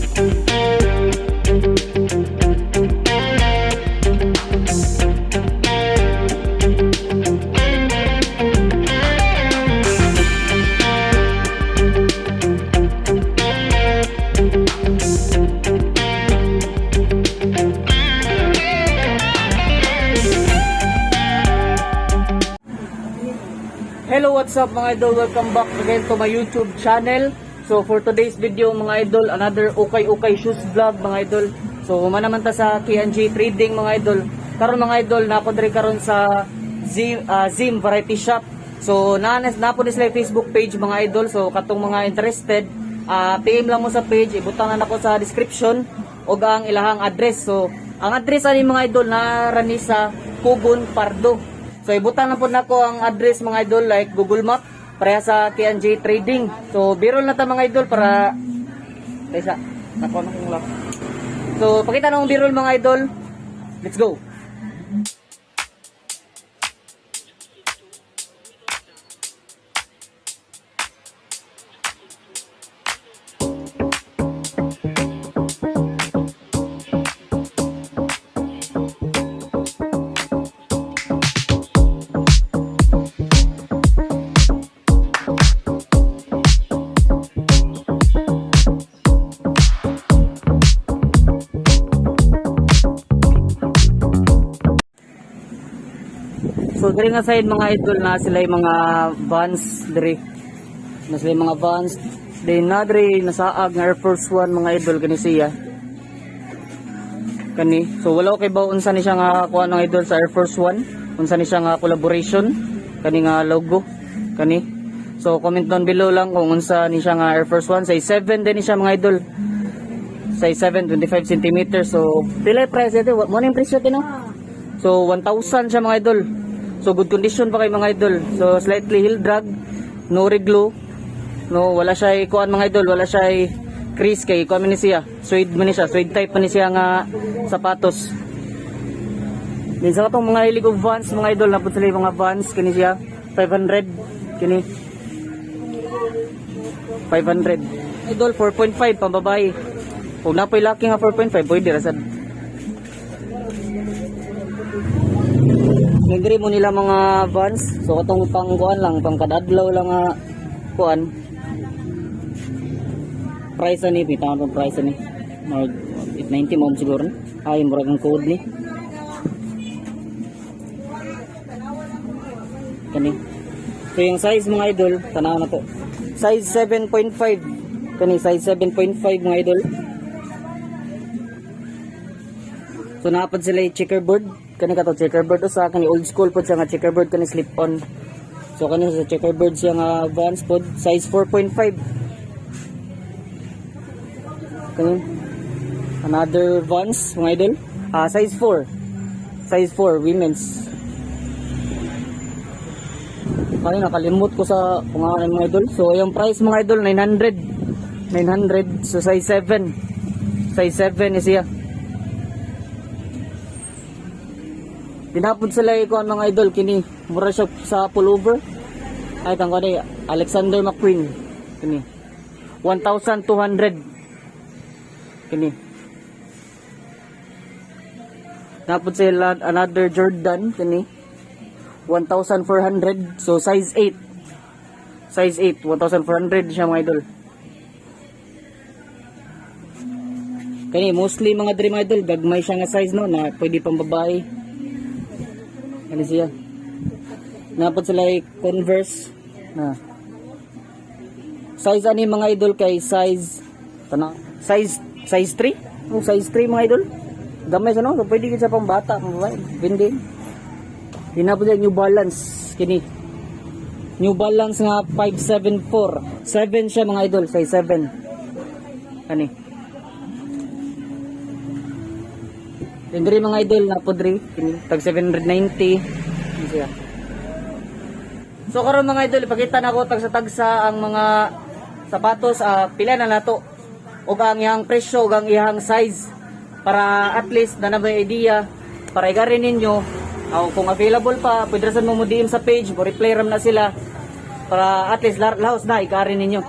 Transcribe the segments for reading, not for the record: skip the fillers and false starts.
Hello, what's up, mga idol? Welcome back again to my YouTube channel. So for today's video, mga idol, another ukay-ukay shoes vlog, mga idol. So human naman ta sa K&J Trading, mga idol. Karon, mga idol, nako diri karon sa Zim Variety Shop. So na po ni sila yung Facebook page, mga idol. So katong mga interested, PM lang mo sa page, ibutang na nako sa description og ang ilahang address. So ang address ani, mga idol, naa ni sa Pugon, Pardo. So ibutang na po nako ang address, mga idol, like Google Map pareha sa K&J Trading. So birol na ta, mga idol, para kaysa nako na kong lock. So pakita na ang birol, mga idol. Let's go. So diri nga side, mga idol, na sila yung mga Vans diri. Na sila yung mga Vans. Then na diri nasaag nga Air Force One, mga idol, kani siya. Kani. So wala ko kay unsa ni siya nga kuha ng idol sa Air Force One. Unsa ni siya nga collaboration kani nga logo kani. So comment down below lang kung unsa ni siya nga Air Force One. Size 7 din ni siya, mga idol. Size 7, 25 cm. So pila yung price ito? Mo na yung presyo ito, no? So 1,000 siya, mga idol. So good condition pa kay, mga idol. So slightly heel drag, no reglue. No, wala siya kuan, mga idol, wala siya crease kay kuan man ni siya. Suede man ni siya, suede type man ni siya nga sapatos. Din sa katong mga hilig og Vans, mga idol, napud sila yung mga Vans kini siya 500 kini. 500. Idol, 4.5 pambabae. Kung napoy laki nga 4.5, pwede ra sad. Nagri mo nila mga Vans. So katong pang kuan lang, pang kadadlaw lang nga kuan. Price ani, pita ang price ani. Mag 890 mo siguro. Ay, murag ang code ni. Kani. So yung size, mga idol, tanaw na to. Size 7.5. Kani size 7.5, mga idol. So napad sila yung checkerboard. Kani kato checkerboard usa kani, old school pod siya nga checkerboard kani, slip on. So kani sa checkerboard siya nga Vans pod, size 4.5. Kani another Vans, mga idol. Ah, size 4. Size 4 women's. Kani nakalimot ko sa pangalan, mga idol. So yung price, mga idol, 900. 900, so size 7. Size 7 is siya. Dinapod sila ikuan, mga idol, kini mura siya sa pullover. Ay tang kuan Alexander McQueen kini. 1,200 kini. Napod sila another Jordan kini. 1,400, so size 8. Size 8, 1,400 siya, mga idol. Kani mostly mga dream, idol, gagmay siya nga size, no, na pwede pang babae. Ano siya? Napod sila ay Converse na. Size ani, mga idol, kay size tana size size 3. Oh, size 3, mga idol. Gamay sa, no, so pwede gid sa pang bata, pang babae. Depende. Di na po siya New Balance kini. New Balance nga 574. 7 siya, mga idol, size 7. Ani. Then diri, mga idol, na po diri kini tag 790. Ano siya. So karon, mga idol, ipakita na ko tagsa-tagsa ang mga sapatos, pila na nato ug ang iyang presyo ug ang iyang size para at least na may idea para igari ninyo o kung available pa, pwede ra sad mo mo DM sa page mo, reply ram na sila para at least lahos na igari ninyo.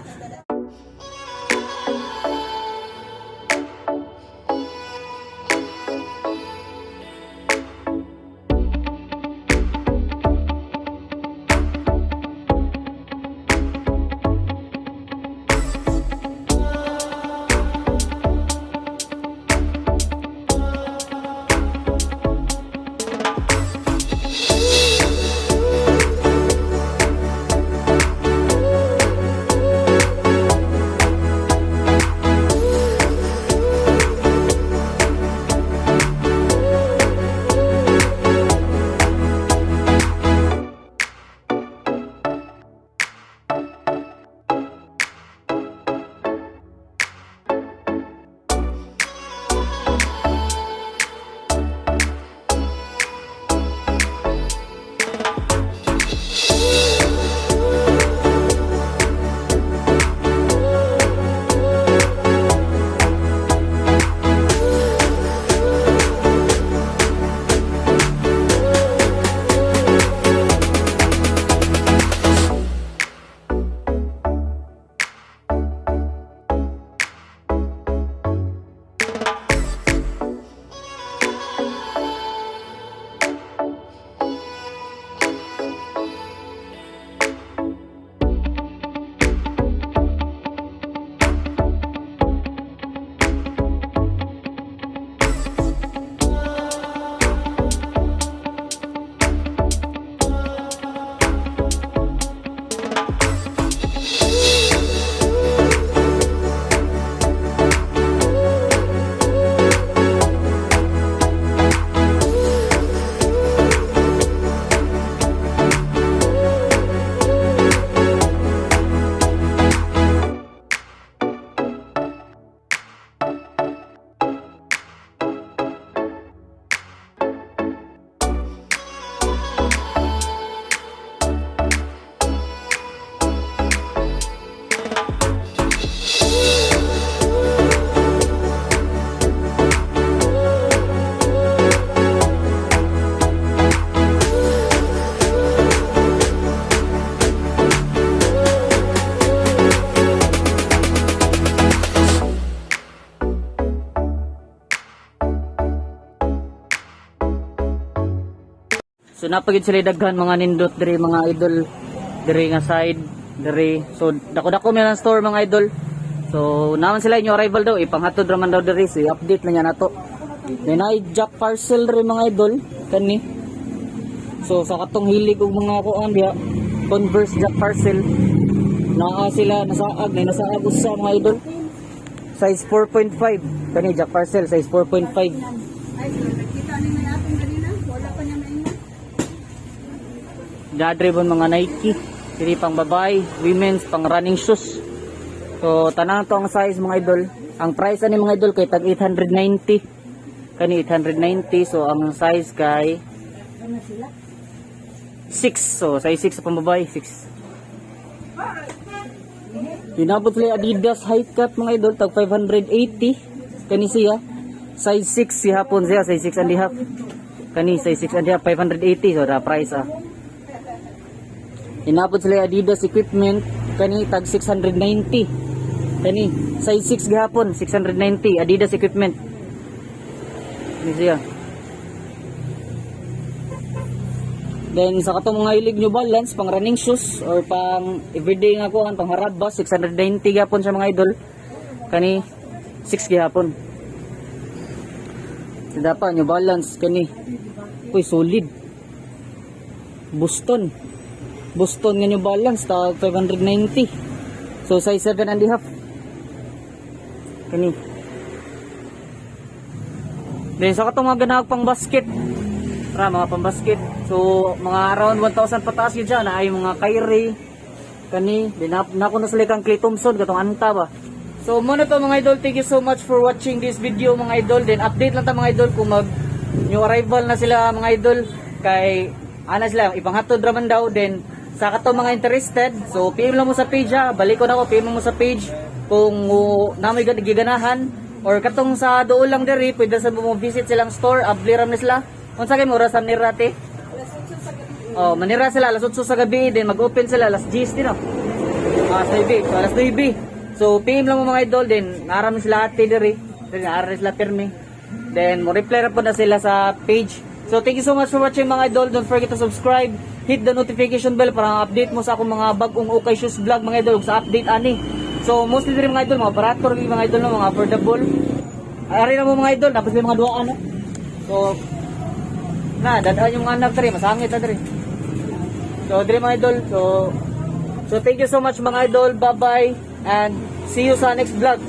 So napagid sila daghan mga nindot diri, mga idol, diri nga side diri. So dako-dako man ang store, mga idol. So naman sila inyo arrival daw, ipanghatod ra man daw diri, so i-update lang niya nato. Then ay Jack parcel diri, mga idol, kani. So sa katong hilig og mga kuan diha, Converse Jack parcel. Naa sila nasaag, na nasaag usa, mga idol. Size 4.5 kani Jack parcel size 4.5. Ay, sir, nakita ni may atong ganina. Wala pa niya maingon. Dadriven mga Nike. Diri pang babae, women's, pang running shoes. So tanan to ang size, mga idol. Ang price ani, mga idol, kay tag 890. Kani 890, so ang size kay Ano sila? 6. So size 6 sa pambabae, 6. Inabot sila Adidas high cut, mga idol, tag 580 kani siya. Size 6 si hapon siya, size 6 and a half. Kani size 6 and a half, 580, so the price ah. Inabot sila Adidas equipment kani tag 690. Kani size 6 gihapon, 690 Adidas equipment. Kani siya. Then sa katong mga hilig New Balance pang running shoes or pang everyday nga kuan, pang harabas, 690 gihapon siya, mga idol. Kani 6 gihapon. Sada pa New Balance kani. Uy, solid. Boston. Boston nga New Balance tag 590. So size 7 and a half. Kani. Then sa katong mga ganahag pang basket. Ra mga pang basket. So mga around 1,000 pataas yun siya na ay mga Kyrie kani din na, na ko na sila kang Klay Thompson katong anta ba. So muna to, mga idol, thank you so much for watching this video, mga idol. Then update lang ta, mga idol, kung mag new arrival na sila, mga idol, kay ana sila ipanghatod ra man daw. Then sa katong mga interested, so PM lang mo sa page ha. Balik ko na ko, PM mo sa page kung namoy giganahan or katong sa dool lang diri, pwede sa mo visit silang store, abli ra ni sila. Unsa kay oras sa nira, te? Alas 8 sa gabi. Oh, manira sila alas 8 sa gabi, then mag-open sila alas 10 din, oh. Ah, 9. So alas 9. So PM lang mo, mga idol, then naram sila ate diri. Then naram sila pirmi. Then mo reply ra po na sila sa page. So thank you so much for watching, mga idol. Don't forget to subscribe, hit the notification bell para update mo sa akong mga bagong ukay shoes vlog, mga idol, ug sa update ani. So mostly diri, mga idol, mga barato rin, mga idol, no, mga affordable. Ari na mo, mga idol, tapos may mga duaan no. So na dadaan yung mga anak diri, masangit na diri. So, diri, mga idol. So, thank you so much, mga idol. Bye-bye and see you sa next vlog.